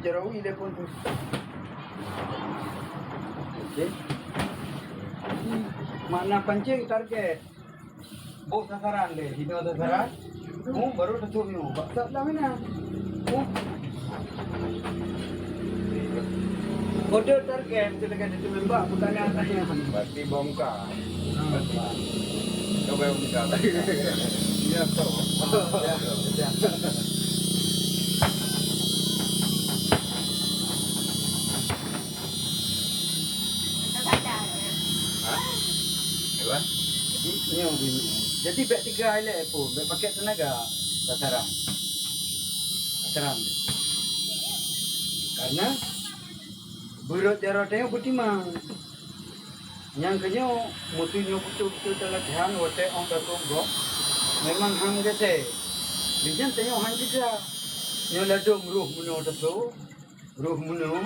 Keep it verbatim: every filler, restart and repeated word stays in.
Jarawi lé pun tu. Okey. Makna pancing target. Boh sasaran deh, hino sasaran. Oh, baru tutup nyoe. Bak tak lah mana. Oh. Kode target tu dekat itu membak bukan yang tanya. Berarti bongkar. Coba yang buka. Ya, tahu. Ya, ya. Ha? Apa? Jadi, nyoe bunyi. Jadi, bèk tiga ilèe pun, bèk pakai tenaga. Tataram. Tataram. Karena beurot jaroe tanyoe beutimang. Nyang keunyoe, meuseu nyoe beutôi-beutôi talatihan watèe 'oh tasôk gob, memang han geusé. Lé nyan tanyoe han jeuet. Nyoe ladôm roh meunoe tasôk, roh meunoe,